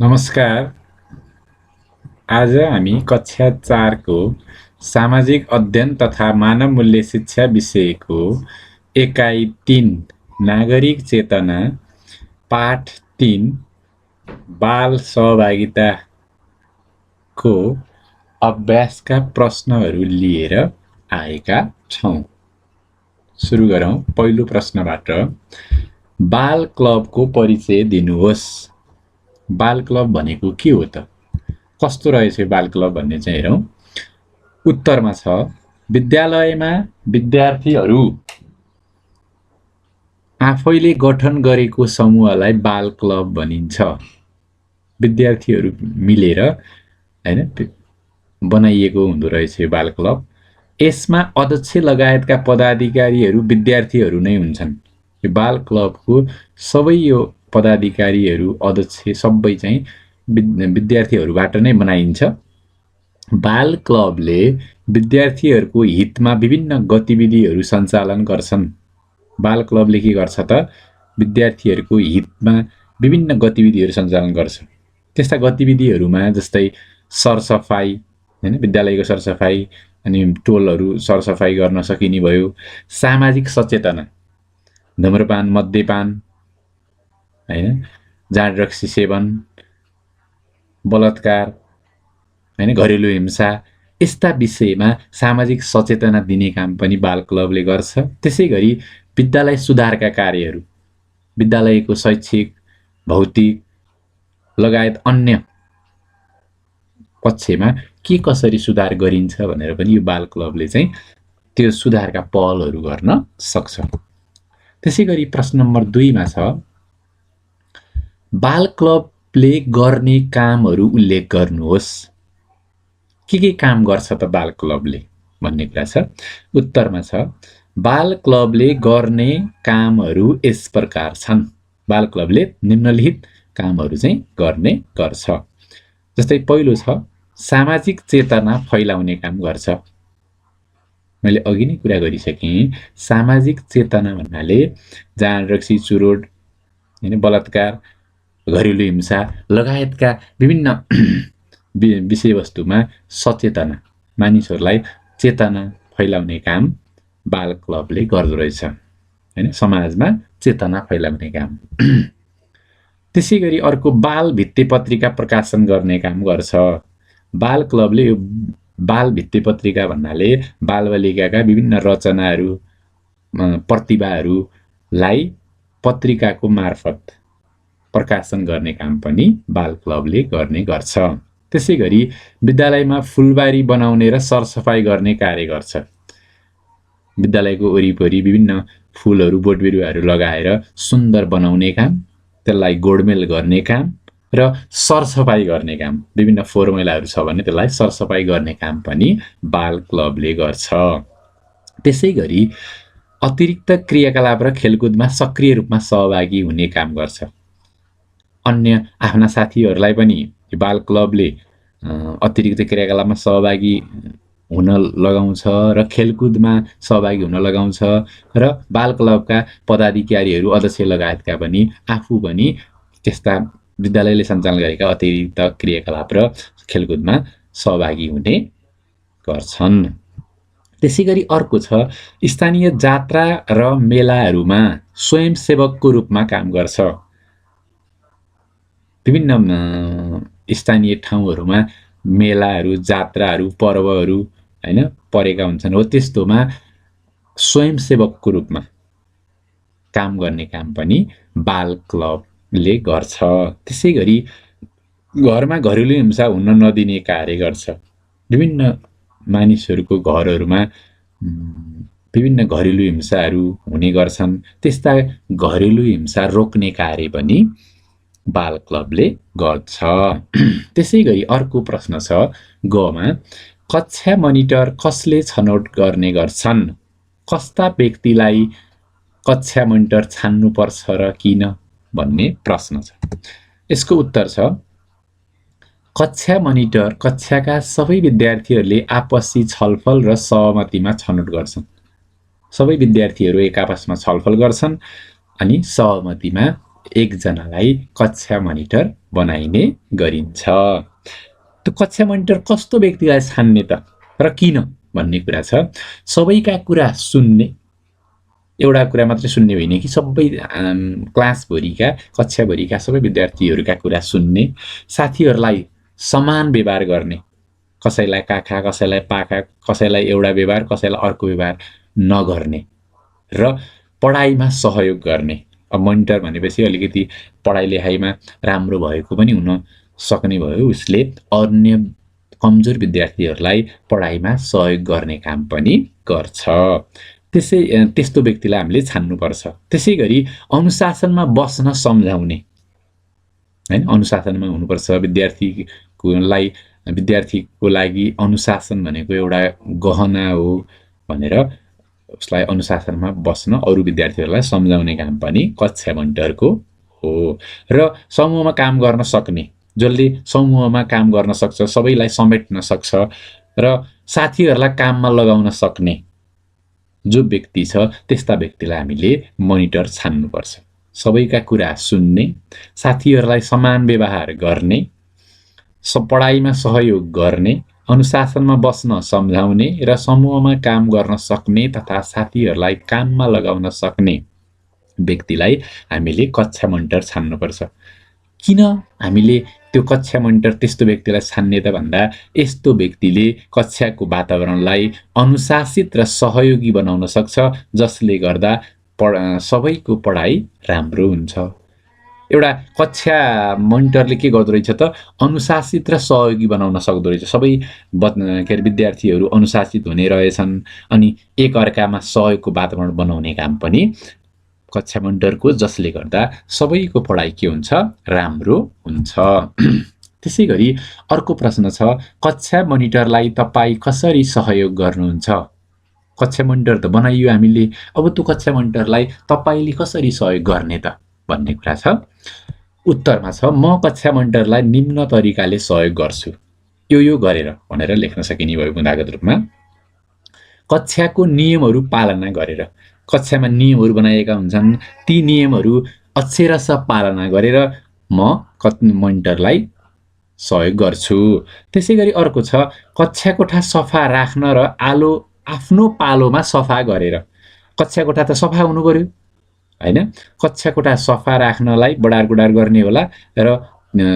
नमस्कार। आज हामी कक्षा 4 को सामाजिक अध्ययन तथा मानव मूल्य शिक्षा विषयको एकाइ 3 नागरिक चेतना पाठ 3 बाल सहभागिताको अभ्यासका प्रश्नहरू लिएर आएका छौं। सुरु गरौँ पहिलो प्रश्नबाट। बाल क्लबको परिचय दिनुहोस्। बाल क्लब भनेको के हो त? कस्तो रहेछ बाल क्लब भन्ने चाहिँ हेरौँ। उत्तरमा छ विद्यालयमा विद्यार्थीहरू आफैले गठन गरेको समूहलाई बाल क्लब भनिन्छ। विद्यार्थीहरू मिलेर हैन बनाइएको हुँदो रहेछ बाल क्लब। यसमा अध्यक्ष लगायतका पदाधिकारीहरू विद्यार्थीहरू नै हुन्छन्। यो बाल क्लबको सबै यो पदाधिकारीहरू अध्यक्ष सबै चाहिँ विद्यार्थीहरूबाट नै बनाइन्छ। बाल क्लबले विद्यार्थीहरूको हितमा विभिन्न गतिविधिहरू सञ्चालन गर्छन्। बाल क्लबले के गर्छ त? विद्यार्थीहरूको हितमा विभिन्न गतिविधिहरू सञ्चालन गर्छ। त्यस्ता गतिविधिहरूमा जस्तै सरसफाई हैन, विद्यालयको सरसफाई, अनि टोलहरू सरसफाई गर्न सकिने भयो। सामाजिक सचेतना, धूम्रपान, मद्यपान हैन, जाँड रक्सी सेवन, बलात्कार हैन, घरेलु हिंसा, यस्ता विषयमा सामाजिक सचेतना दिने काम पनि बाल क्लबले गर्छ। त्यसैगरी विद्यालय सुधारका कार्यहरू, विद्यालयको शैक्षिक, भौतिक लगायत अन्य पक्षमा के कसरी सुधार गरिन्छ भनेर पनि यो बाल क्लबले चाहिँ त्यो सुधारका पहलहरू गर्न सक्छ। त्यसैगरी प्रश्न नम्बर 2 मा छ बाल क्लबले गर्ने कामहरू उल्लेख गर्नुहोस्। के काम गर्छ त बाल क्लबले भन्ने कुरा छ। उत्तरमा छ बाल क्लबले गर्ने कामहरू यस प्रकार छन्। बाल क्लबले निम्नलिखित कामहरू चाहिँ गर्ने गर्छ। जस्तै पहिलो छ सामाजिक चेतना फैलाउने काम गर्छ। मैले अघि नै कुरा गरिसकेँ। सामाजिक चेतना भन्नाले जाँड रक्सी, चुरोट हैन, बलात्कार, घरेलु हिंसा लगायतका विभिन्न विषयवस्तुमा सचेतना, मानिसहरूलाई चेतना फैलाउने काम बाल क्लबले गर्दो रहेछ हैन, समाजमा चेतना फैलाउने काम। त्यसैगरी अर्को बाल भित्तेपत्रिका प्रकाशन गर्ने काम गर्छ। बाल क्लबले यो बाल भित्तेपत्रिका भन्नाले बालबालिकाका विभिन्न रचनाहरू, प्रतिभाहरूलाई पत्रिकाको मार्फत प्रकाशन गर्ने काम पनि बाल क्लबले गर्ने गर्छ। त्यसैगरी विद्यालयमा फुलबारी बनाउने र सरसफाई गर्ने कार्य गर्छ। विद्यालयको वरिपरि विभिन्न फुलहरू, बोटबिरुवाहरू लगाएर सुन्दर बनाउने काम, त्यसलाई गोडमेल गर्ने काम र सरसफाई गर्ने काम, विभिन्न फोहोर मैलाहरू छ भने त्यसलाई सरसफाई गर्ने काम पनि बाल क्लबले गर्छ। त्यसैगरी अतिरिक्त क्रियाकलाप र खेलकुदमा सक्रिय रूपमा सहभागी हुने काम गर्छ। अन्य आफ्ना साथीहरूलाई पनि बाल क्लबले अतिरिक्त क्रियाकलापमा सहभागी हुन लगाउँछ र खेलकुदमा सहभागी हुन लगाउँछ र बाल क्लबका पदाधिकारीहरू, अध्यक्ष लगायतका पनि आफू पनि त्यस्ता विद्यालयले सञ्चालन गरेका अतिरिक्त क्रियाकलाप र खेलकुदमा सहभागी हुने गर्छन्। त्यसैगरी अर्को छ स्थानीय जात्रा र मेलाहरूमा स्वयंसेवकको रूपमा काम गर्छ। विभिन्न स्थानीय ठाउँहरूमा मेलाहरू, जात्राहरू, पर्वहरू हैन परेका हुन्छन्। हो त्यस्तोमा स्वयंसेवकको रूपमा काम गर्ने काम पनि बाल क्लबले गर्छ। त्यसैगरी घरमा घरेलु हिंसा हुन नदिने कार्य गर्छ। विभिन्न मानिसहरूको घरहरूमा विभिन्न घरेलु हिंसाहरू हुने गर्छन्। त्यस्ता घरेलु हिंसा रोक्ने कार्य पनि बाल क्लबले गर्छ। त्यसैगरी अर्को प्रश्न छ गमा कक्षा मनिटर कसले छनौट गर्ने गर्छन्? कस्ता व्यक्तिलाई कक्षा मनिटर छान्नुपर्छ र किन भन्ने प्रश्न छ। यसको उत्तर छ कक्षा मनिटर कक्षाका सबै विद्यार्थीहरूले आपसी छलफल र सहमतिमा छनौट गर्छन्। सबै विद्यार्थीहरू एक आपसमा छलफल गर्छन् अनि सहमतिमा एकजनालाई कक्षा मनिटर बनाइने गरिन्छ। त्यो कक्षा मोनिटर कस्तो व्यक्तिलाई छान्ने त र किन भन्ने कुरा छ। सबैका कुरा सुन्ने, एउटा कुरा मात्रै सुन्ने होइन कि सबै क्लासभरिका कक्षाभरिका सबै विद्यार्थीहरूका कुरा सुन्ने, साथीहरूलाई समान व्यवहार गर्ने, कसैलाई काखा कसैलाई पाखा, कसैलाई एउटा व्यवहार कसैलाई अर्को व्यवहार नगर्ने र पढाइमा सहयोग गर्ने। अब मोनिटर भनेपछि अलिकति पढाइ लेखाइमा राम्रो भएको पनि हुन सक्ने भयो, उसले अन्य कमजोर विद्यार्थीहरूलाई पढाइमा सहयोग गर्ने काम पनि गर्छ। त्यस्तो व्यक्तिलाई हामीले छान्नुपर्छ। त्यसै गरी अनुशासनमा बस्न सम्झाउने, हैन, अनुशासनमा हुनुपर्छ विद्यार्थीको लागि अनुशासन भनेको एउटा गहना हो भनेर उसलाई अनुशासनमा बस्न अरू विद्यार्थीहरूलाई सम्झाउने काम पनि कक्षा मोनिटरको हो। र समूहमा काम गर्न सक्ने, जसले समूहमा काम गर्न सक्छ, सबैलाई समेट्न सक्छ र साथीहरूलाई काममा लगाउन सक्ने जो व्यक्ति छ, त्यस्ता व्यक्तिलाई हामीले मोनिटर छान्नुपर्छ। सबैका कुरा सुन्ने, साथीहरूलाई समान व्यवहार गर्ने, पढाइमा सहयोग गर्ने, अनुशासनमा बस्न सम्झाउने र समूहमा काम गर्न सक्ने तथा साथीहरूलाई काममा लगाउन सक्ने व्यक्तिलाई हामीले कक्षा मोनिटर छान्नुपर्छ। किन हामीले त्यो कक्षा मोनिटर त्यस्तो व्यक्तिलाई छान्ने त भन्दा, यस्तो व्यक्तिले कक्षाको वातावरणलाई अनुशासित र सहयोगी बनाउन सक्छ, जसले गर्दा सबैको पढाइ राम्रो हुन्छ। एउटा कक्षा मोनिटरले के गर्दो रहेछ त, अनुशासित र सहयोगी बनाउन सक्दो रहेछ। सबै विद्यार्थीहरू अनुशासित हुने रहेछन् अनि एकअर्कामा सहयोगको वातावरण बनाउने काम पनि कक्षा मोनिटरको, जसले गर्दा सबैको पढाइ के हुन्छ, राम्रो हुन्छ। त्यसै गरी अर्को प्रश्न छ, कक्षा मोनिटरलाई तपाईँ कसरी सहयोग गर्नुहुन्छ? कक्षा मोनिटर त बनाइयो हामीले, अब त्यो कक्षा मोनिटरलाई तपाईँले कसरी सहयोग गर्ने त भन्ने कुरा छ। उत्तरमा छ, म कक्षा मोनिटरलाई निम्न तरिकाले सहयोग गर्छु, यो गरेर भनेर लेख्न सकिने भयो बुँदागत रूपमा। कक्षाको नियमहरू पालना गरेर, कक्षामा नियमहरू बनाइएका हुन्छन्, ती नियमहरू अक्षरशः पालना गरेर म मोनिटरलाई सहयोग गर्छु। त्यसै गरी अर्को छ, कक्षा कोठा सफा राख्न र आफ्नो पालोमा सफा गरेर। कक्षा कोठा त सफा हुनु पर्यो, हैन? कक्षा कोठा सफा राख्नलाई बढारकुडार गर्ने होला र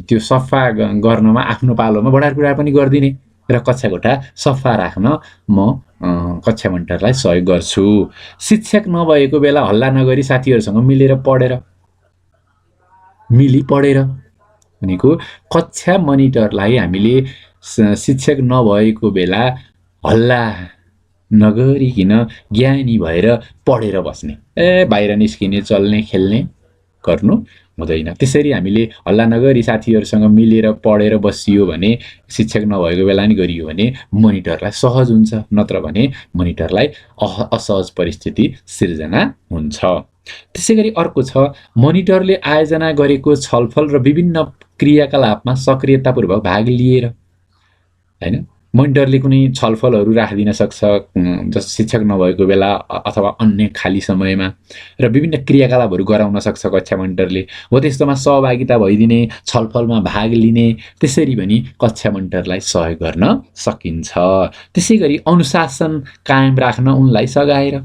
त्यो सफा गर्नमा आफ्नो पालोमा बढारकुडार पनि गरिदिने र कक्षा कोठा सफा राख्न म कक्षा मोनिटरलाई सहयोग गर्छु। शिक्षक नभएको बेला हल्ला नगरी साथीहरूसँग मिली पढेर भनेको कक्षा मोनिटरलाई हामीले शिक्षक नभएको बेला हल्ला नगरिकन ज्ञानी भएर पढेर बस्ने, बाहिर निस्किने, चल्ने, खेल्ने गर्नु हुँदैन। त्यसरी हामीले हल्ला नगरी साथीहरूसँग मिलेर पढेर बसियो भने, शिक्षक नभएको बेला नि गरियो भने मोनिटरलाई सहज हुन्छ, नत्र भने मोनिटरलाई असहज परिस्थिति सिर्जना हुन्छ। त्यसै गरी अर्को छ, मोनिटरले आयोजना गरेको छलफल र विभिन्न क्रियाकलापमा सक्रियतापूर्वक भाग लिएर, हैन? मोनिटरले कुनै छलफलहरू राखिदिन सक्छ जस्तो शिक्षक नभएको बेला अथवा अन्य खाली समयमा, र विभिन्न क्रियाकलापहरू गराउन सक्छ कक्षा मोनिटरले। हो त्यस्तोमा सहभागिता भइदिने, छलफलमा भाग लिने, त्यसरी पनि कक्षा मोनिटरलाई सहयोग गर्न सकिन्छ। त्यसै गरी अनुशासन कायम राख्न उनलाई सघाएर,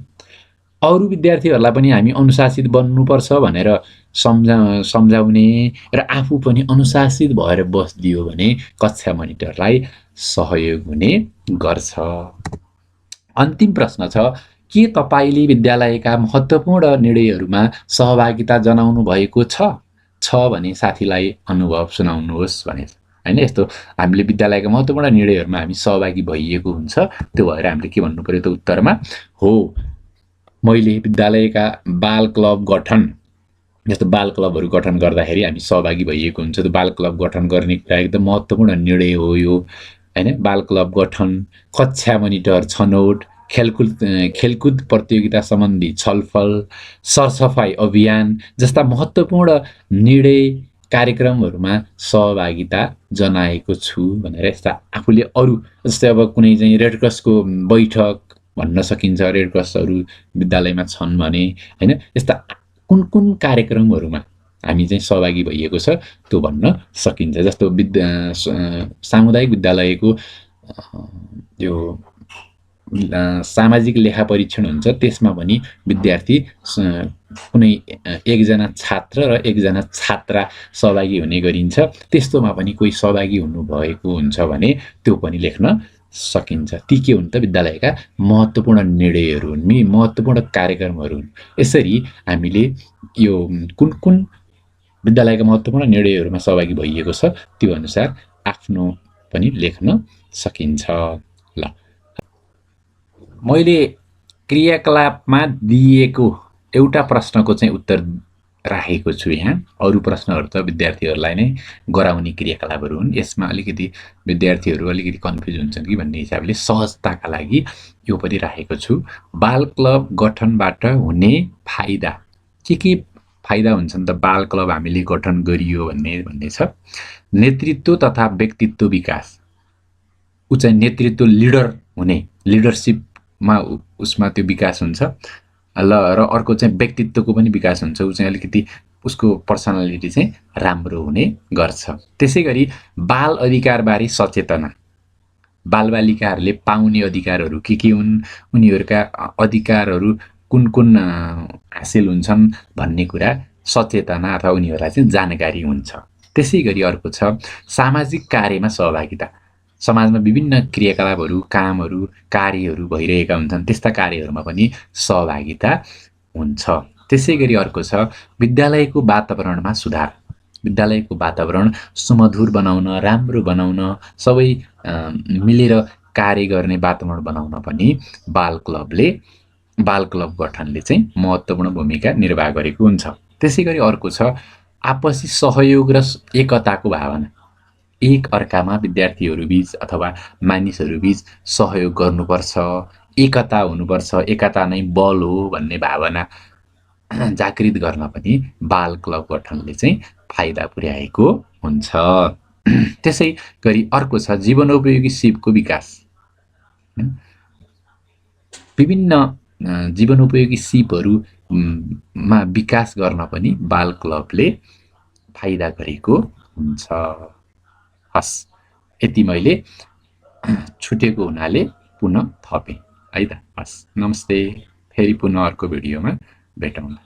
अरू विद्यार्थीहरूलाई पनि हामी अनुशासित बन्नुपर्छ भनेर सम्झाउने र आफू पनि अनुशासित भएर बस्दियो भने कक्षा मोनिटरलाई सहयोग हुने गर्छ। अन्तिम प्रश्न छ, के तपाईँले विद्यालयका महत्त्वपूर्ण निर्णयहरूमा सहभागिता जनाउनु भएको छ भने साथीलाई अनुभव सुनाउनुहोस् भने, हैन? यस्तो हामीले विद्यालयका महत्त्वपूर्ण निर्णयहरूमा हामी सहभागी भइएको हुन्छ, त्यो भएर हामीले के भन्नु पर्यो त उत्तरमा, हो मैले विद्यालयका बाल क्लब गठन, जस्तो बाल क्लबहरू गठन गर्दाखेरि हामी सहभागी भइएको हुन्छ। त्यो बाल क्लब गठन गर्ने कुरा एकदम महत्त्वपूर्ण निर्णय हो यो, हैन? बाल क्लब गठन, कक्षा मोनिटर छनौट, खेलकुद प्रतियोगिता सम्बन्धी छलफल, सरसफाइ अभियान जस्ता महत्त्वपूर्ण निर्णय कार्यक्रमहरूमा सहभागिता जनाएको छु भनेर यस्ता आफूले अरू, जस्तै अब कुनै चाहिँ रेड क्रसको बैठक भन्न सकिन्छ, रेड क्रसहरू विद्यालयमा छन् भने, हैन? यस्ता कुन कार्यक्रमहरूमा हामी चाहिँ सहभागी भइएको छ त्यो भन्न सकिन्छ। जस्तो सामुदायिक विद्यालयको यो सामाजिक लेखा परीक्षण हुन्छ, त्यसमा पनि विद्यार्थी कुनै एकजना छात्र र एकजना छात्रा सहभागी हुने गरिन्छ। त्यस्तोमा पनि कोही सहभागी हुनुभएको हुन्छ भने त्यो पनि लेख्न सकिन्छ। ती के हुन् त विद्यालयका महत्त्वपूर्ण निर्णयहरू हुन्, महत्त्वपूर्ण कार्यक्रमहरू हुन्। यसरी हामीले यो कुन कुन विद्यालयका महत्त्वपूर्ण निर्णयहरूमा सहभागी भइएको छ त्यो अनुसार आफ्नो पनि लेख्न सकिन्छ। ल, मैले क्रियाकलापमा दिएको एउटा प्रश्नको चाहिँ उत्तर राखेको छु यहाँ। अरू प्रश्नहरू त विद्यार्थीहरूलाई नै गराउने क्रियाकलापहरू हुन्। यसमा अलिकति विद्यार्थीहरू अलिकति कन्फ्युज हुन्छन् कि भन्ने हिसाबले सहजताका लागि यो पनि राखेको छु। बाल क्लब गठनबाट हुने फाइदा के फाइदा हुन्छन् त बाल क्लब हामीले गठन गरियो भन्ने छ। नेतृत्व तथा व्यक्तित्व विकास, ऊ चाहिँ नेतृत्व लिडर हुने, लिडरसिपमा उसमा त्यो विकास हुन्छ। ल, र अर्को चाहिँ व्यक्तित्वको पनि विकास हुन्छ, ऊ चाहिँ अलिकति उसको पर्सनालिटी चाहिँ राम्रो हुने गर्छ। त्यसै गरी बाल अधिकारबारे सचेतना, बालबालिकाहरूले पाउने अधिकारहरू के हुन्, उनीहरूका अधिकारहरू कुन कुन हासिल हुन्छन् भन्ने कुरा सचेतना अथवा उनीहरूलाई चाहिँ जानकारी हुन्छ। त्यसै गरी अर्को छ सामाजिक कार्यमा सहभागिता। समाजमा विभिन्न क्रियाकलापहरू, कामहरू, कार्यहरू भइरहेका हुन्छन्, त्यस्ता कार्यहरूमा पनि सहभागिता हुन्छ। त्यसै गरी अर्को छ विद्यालयको वातावरणमा सुधार। विद्यालयको वातावरण सुमधुर बनाउन, राम्रो बनाउन, सबै मिलेर कार्य गर्ने वातावरण बनाउन पनि बाल क्लब गठनले चाहिँ महत्त्वपूर्ण भूमिका निर्वाह गरेको हुन्छ। त्यसै गरी अर्को छ आपसी सहयोग र एकताको भावना। एक अर्कामा विद्यार्थीहरूबीच अथवा मानिसहरूबीच सहयोग गर्नुपर्छ, एकता हुनुपर्छ, एकता नै बल हो भन्ने भावना जागृत गर्न पनि बाल क्लब गठनले चाहिँ फाइदा पुर्याएको हुन्छ। त्यसै गरी अर्को छ जीवनोपयोगी सिपको विकास। विभिन्न जीवनोपयोगी सिपहरूमा विकास गर्न पनि बाल क्लबले फाइदा गरेको हुन्छ। हस्, यति मैले छुटेको हुनाले पुनः थपेँ है त। हस्, नमस्ते। फेरि पुनः अर्को भिडियोमा भेटौँला।